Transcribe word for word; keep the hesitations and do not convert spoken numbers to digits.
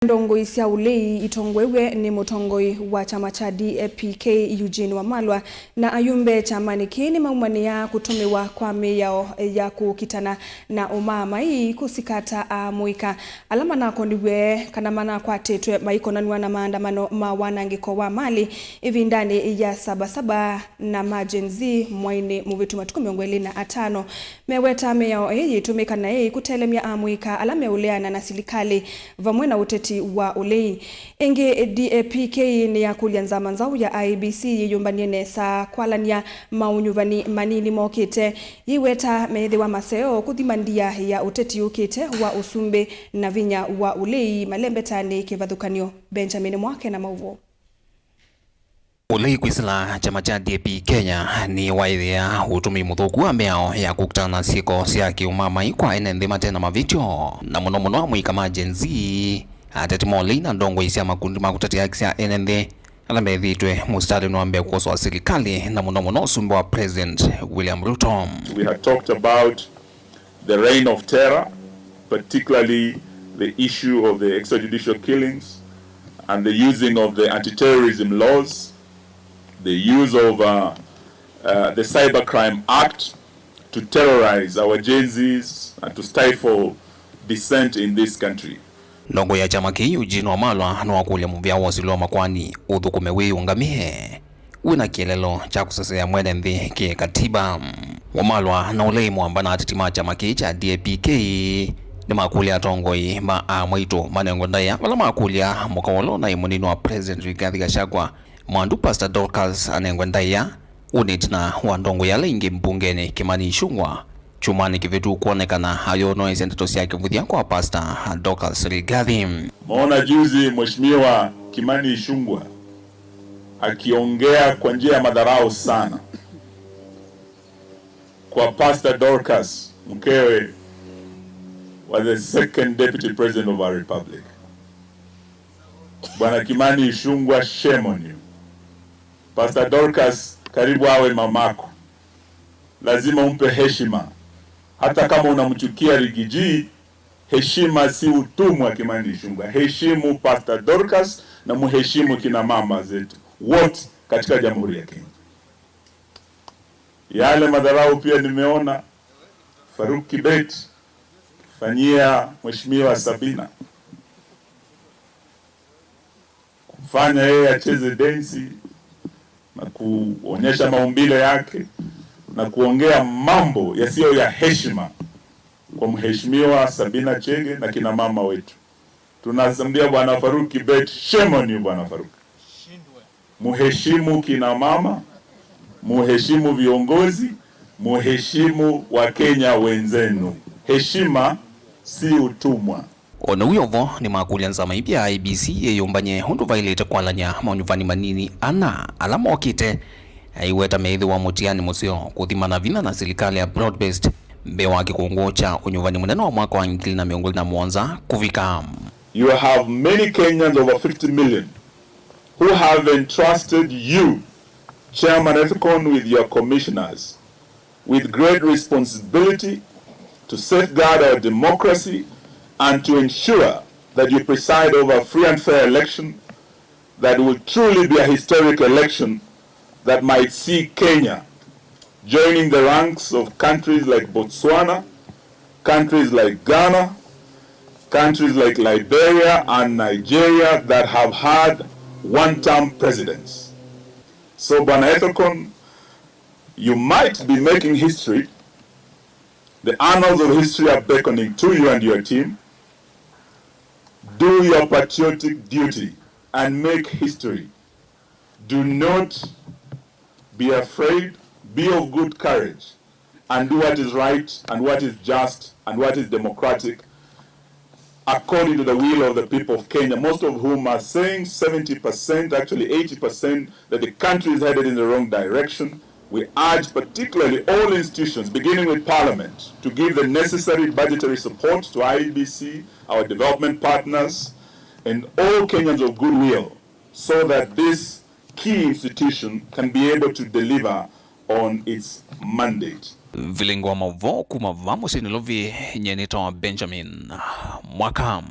Ndongoi sya ũlei itongoew'e nĩ mũtongoi wa kyama kya D A P K Eugene Wamalwa na ayumbe kyamanĩ kĩĩ nĩmaumanĩaa kũtũmĩwa kwa mĩao ya kũkitana na ũmaamai kũsikata amũika ala manakoniw'e kana manakwatĩtwe maikonanw'a na maandamano ma wanangĩko wa malĩ ĩvindanĩ ya Saba Saba na ma Gen Z mwainĩ mũvĩtu matukũ mĩongo ĩlĩ na atano. Meweta mĩao ĩĩ yĩtũmĩka naĩ kũtelemya amũika ala meũleana na silikalĩ vamwe na ũteti wa ũlei. Ĩngĩ, D A P K nĩyakũlya nzama nzaũ ya I E B C yĩyũmbany'e nesa kwalany'a maũnyuvani manini mokĩte, yĩweta meethĩwa maseo kũthima ndia ya ũteti ũkĩte wa ũsumbĩ na vinya wa ũlei malembetanĩ kĩvathũkany'o. Benjamin Mwake na maũvoo. Ũlei kwĩsĩla kyama kya D A P Kenya nĩwaĩthĩa ũtũmĩi mũthũku wa mĩao ya kũkitana na syĩko sya kĩũmamai kwa ene nthĩ mate na mavĩtyo, na mũno mũno amũika ma Gen Z, ateti ma ũlei na ndongoi sya makundi ma kũtetea haki sya ene nthĩ ala methĩĩtwe mũsitalĩnĩ wa mbee kũkosoa silikalĩ, na mũno mũno ũsumbĩ wa President William Ruto. We had talked about the reign of terror, particularly the issue of the extrajudicial killings and the using of the anti-terrorism laws, the use of uh, uh, the Cybercrime Act to terrorize our Gen Zs and to stifle dissent in this country. Ndongoi ya kyama kĩĩ Eugene Wamalwa nĩwakũlya mũvĩa wa ũsili wa makoani ũthũkũme wĩyũngamĩe wĩna kĩelelo kya kũseseea mwene nthĩ kĩ katiba. Wamalwa na ũlei mwamba na ateti ma kyama kĩĩ kya D A P K nĩmakũlya atongoi ma amwaitũ manengwe ndaĩa vala makũlya mũkawalo naĩ mũnini wa President Rigathi Gachagua, mwandu Pastor Dorcas anengwe ndaĩa, ũnĩ ĩtina wa ndongoi ala ingĩ mbungenĩ Kimani Ichung'wah kyumwanĩ kĩvĩtu kwonekana ayũnoesya ndeto sya kĩvũthya kwa Pastor Dorcas Rigathi. Maona juzi Mheshimiwa Kimani Ichung'wah akiongea kwa njia ya madharau sana kwa Pastor Dorcas, mkewe wa the second deputy president of our republic. Bwana Kimani Ichung'wah, shame on you. Pastor Dorcas karibu awe mamako. Lazima umpe heshima. Hata kama unamchukia Rigiji, heshima si utumwa. Kimani Ichung'wah, heshimu Pastor Dorcas na muheshimu kina mama zetu wote katika Jamhuri ya Kenya. Yale madharau pia nimeona Farouk Kibet fanyia Mheshimiwa Sabina, kumfanya yeye acheze densi na kuonyesha maumbile yake na kuongea mambo yasiyo ya heshima kwa Mheshimiwa Sabina Chege na kina mama wetu. Tunasambia Bwana Farouk Kibet, shame on you, Bwana Farouk. Muheshimu kina mama, muheshimu viongozi, muheshimu Wakenya wenzenu. Heshima si utumwa. O na wĩ o vo, nĩmakũlya nzama ĩngĩ ya I E B C yĩyũmbany'e ũndũ vaĩlĩte kwalany'a maũnyuvani manini ana ala mokĩte aiweta meĩthĩwa mũtiani mũseo kũthimana vinya na silikalĩ ya broad-based mbee wa kĩkũngũ kya ũnyuvani mũnene wa mwaka wa ngili na mĩongo ĩlĩ na mũonza kũvika. You have many Kenyans, over fifty million, who have entrusted you, Chairman Ethekon, with your commissioners, with great responsibility to safeguard our democracy and to ensure that you preside over a free and fair election that will truly be a historic election that might see Kenya joining the ranks of countries like Botswana, countries like Ghana, countries like Liberia and Nigeria that have had one-term presidents. So, Bwana Ethekon, you might be making history. The annals of history are beckoning to you and your team. Do your patriotic duty and make history. Do not be afraid, be of good courage, and do what is right and what is just and what is democratic, according to the will of the people of Kenya, most of whom are saying, seventy percent, actually eighty percent, that the country is headed in the wrong direction. We urge particularly all institutions, beginning with Parliament, to give the necessary budgetary support to I E B C, our development partners, and all Kenyans of goodwill, so that this key institution can be able to deliver on its mandate. Vilingi wa maũvoo kuma vaa mũsyĩ Nairobi, nyie nĩtawa Benjamin Mwaka.